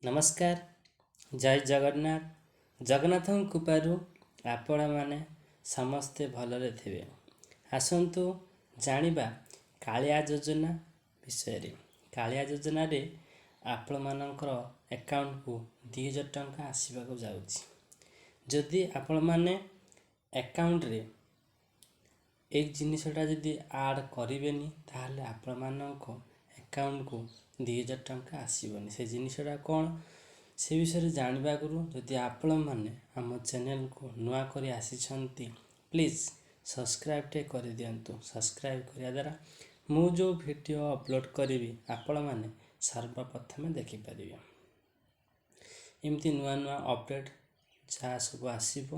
ନମସ୍କାର, ଜୟ ଜଗନ୍ନାଥ। ଜଗନ୍ନାଥଙ୍କ କୃପାରୁ ଆପଣମାନେ ସମସ୍ତେ ଭଲରେ ଥିବେ। ଆସନ୍ତୁ ଜାଣିବା କାଳିଆ ଯୋଜନା ବିଷୟରେ। କାଳିଆ ଯୋଜନାରେ ଆପଣମାନଙ୍କର ଆକାଉଣ୍ଟକୁ 2000 ଟଙ୍କା ଆସିବାକୁ ଯାଉଛି। ଯଦି ଆପଣମାନେ ଆକାଉଣ୍ଟରେ ଏଇ ଜିନିଷଟା ଯଦି ଆଡ଼୍ କରିବେନି, ତାହେଲେ ଆପଣମାନଙ୍କ ଆକାଉଣ୍ଟକୁ 2000 ଟଙ୍କା ଆସିବନି। ସେ ଜିନିଷଟା କ'ଣ, ସେ ବିଷୟରେ ଜାଣିବା ଆଗରୁ ଯଦି ଆପଣମାନେ ଆମ ଚ୍ୟାନେଲକୁ ନୂଆ କରି ଆସିଛନ୍ତି, ପ୍ଲିଜ୍ ସବସ୍କ୍ରାଇବ୍ ଟିକେ କରିଦିଅନ୍ତୁ। ସବସ୍କ୍ରାଇବ୍ କରିବା ଦ୍ୱାରା ମୁଁ ଯେଉଁ ଭିଡ଼ିଓ ଅପଲୋଡ଼ କରିବି, ଆପଣମାନେ ସର୍ବପ୍ରଥମେ ଦେଖିପାରିବେ। ଏମିତି ନୂଆ ନୂଆ ଅପଡ଼େଟ୍ ଯାହା ସବୁ ଆସିବ,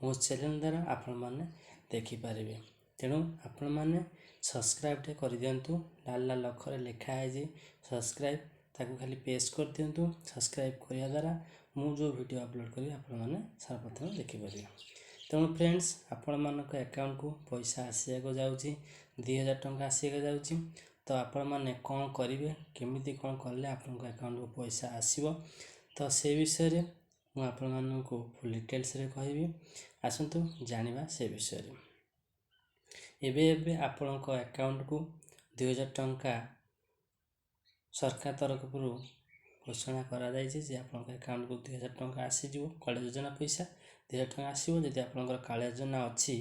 ମୋ ଚ୍ୟାନେଲ୍ ଦ୍ୱାରା ଆପଣମାନେ ଦେଖିପାରିବେ। ତେଣୁ ଆପଣମାନେ ସବସ୍କ୍ରାଇବ୍ ଟିକେ କରିଦିଅନ୍ତୁ। ଲାଲ ଲାଲ ଅକ୍ଷରରେ ଲେଖା ହେଇଛି ସବସ୍କ୍ରାଇବ୍, ତାକୁ ଖାଲି ପ୍ରେସ୍ କରିଦିଅନ୍ତୁ। ସବସ୍କ୍ରାଇବ୍ କରିବା ଦ୍ୱାରା ମୁଁ ଯେଉଁ ଭିଡ଼ିଓ ଅପଲୋଡ଼ କରିବି, ଆପଣମାନେ ସର୍ବପ୍ରଥମେ ଦେଖିପାରିବେ। ତେଣୁ ଫ୍ରେଣ୍ଡସ୍, ଆପଣମାନଙ୍କ ଆକାଉଣ୍ଟକୁ ପଇସା ଆସିବାକୁ ଯାଉଛି, 2000 ଟଙ୍କା ଆସିବାକୁ ଯାଉଛି। ତ ଆପଣମାନେ କ'ଣ କରିବେ, କେମିତି କ'ଣ କଲେ ଆପଣଙ୍କ ଆକାଉଣ୍ଟକୁ ପଇସା ଆସିବ, ତ ସେ ବିଷୟରେ ମୁଁ ଆପଣମାନଙ୍କୁ ଫୁଲ୍ ଡିଟେଲ୍ସରେ କହିବି। ଆସନ୍ତୁ ଜାଣିବା ସେ ବିଷୟରେ। ଏବେ ଏବେ ଆପଣଙ୍କ ଆକାଉଣ୍ଟକୁ 2000 ଟଙ୍କା ସରକାର ତରଫରୁ ଘୋଷଣା କରାଯାଇଛି ଯେ ଆପଣଙ୍କ ଆକାଉଣ୍ଟକୁ 2000 ଟଙ୍କା ଆସିଯିବ। କାଳିଆ ଯୋଜନା ପଇସା 2000 ଟଙ୍କା ଆସିବ। ଯଦି ଆପଣଙ୍କର କାଳିଆ ଯୋଜନା ଅଛି,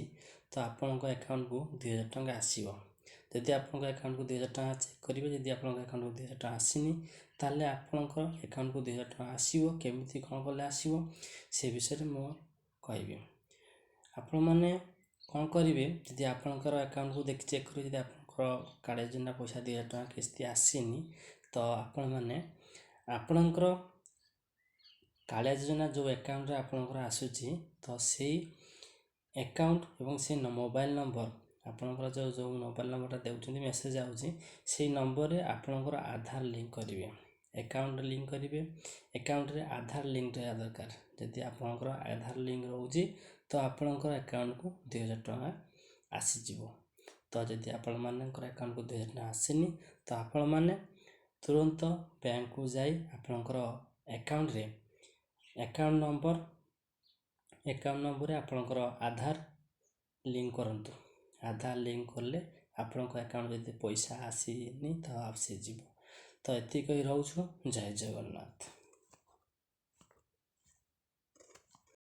ତ ଆପଣଙ୍କ ଆକାଉଣ୍ଟକୁ 2000 ଟଙ୍କା ଆସିବ। ଯଦି ଆପଣଙ୍କ ଆକାଉଣ୍ଟକୁ 2000 ଟଙ୍କା ଚେକ୍ କରିବେ, ଯଦି ଆପଣଙ୍କ ଆକାଉଣ୍ଟକୁ 2000 ଟଙ୍କା ଆସିନି, ତାହେଲେ ଆପଣଙ୍କ ଆକାଉଣ୍ଟକୁ 2000 ଟଙ୍କା ଆସିବ। କେମିତି କ'ଣ କଲେ ଆସିବ, ସେ ବିଷୟରେ ମୁଁ କହିବି। ଆପଣମାନେ କ'ଣ କରିବେ? ଯଦି ଆପଣଙ୍କର ଆକାଉଣ୍ଟକୁ ଦେଖି ଚେକ୍ କରିବେ, ଯଦି ଆପଣଙ୍କର କାଳିଆ ଯୋଜନା ପଇସା 2000 ଟଙ୍କା କିସ୍ତି ଆସିନି, ତ ଆପଣମାନେ ଆପଣଙ୍କର କାଳିଆ ଯୋଜନା ଯେଉଁ ଆକାଉଣ୍ଟରେ ଆପଣଙ୍କର ଆସୁଛି, ତ ସେଇ ଆକାଉଣ୍ଟ ଏବଂ ସେଇ ମୋବାଇଲ୍ ନମ୍ବର, ଆପଣଙ୍କର ଯେଉଁ ଯେଉଁ ମୋବାଇଲ୍ ନମ୍ବରଟା ଦେଉଛନ୍ତି, ମେସେଜ୍ ଆଉଛି, ସେଇ ନମ୍ବରରେ ଆପଣଙ୍କର ଆଧାର ଲିଙ୍କ କରିବେ। ଆକାଉଣ୍ଟ ଲିଙ୍କ କରିବେ। ଆକାଉଣ୍ଟରେ ଆଧାର ଲିଙ୍କ ରହିବା ଦରକାର। ଯଦି ଆପଣଙ୍କର ଆଧାର ଲିଙ୍କ ରହୁଛି, ତ ଆପଣଙ୍କର ଆକାଉଣ୍ଟକୁ 2000 ଟଙ୍କା ଆସିଯିବ। ତ ଯଦି ଆପଣମାନଙ୍କର ଆକାଉଣ୍ଟକୁ 2000 ଟଙ୍କା ଆସିନି, ତ ଆପଣମାନେ ତୁରନ୍ତ ବ୍ୟାଙ୍କକୁ ଯାଇ ଆପଣଙ୍କର ଆକାଉଣ୍ଟରେ ଆକାଉଣ୍ଟ ନମ୍ବରରେ ଆପଣଙ୍କର ଆଧାର ଲିଙ୍କ କରନ୍ତୁ। ଆଧାର ଲିଙ୍କ କଲେ ଆପଣଙ୍କ ଆକାଉଣ୍ଟ ଯଦି ପଇସା ଆସିନି, ତ ଆସିଯିବ। ତ ଏତିକି କହି ରହୁଛୁ। ଜୟ ଜଗନ୍ନାଥ।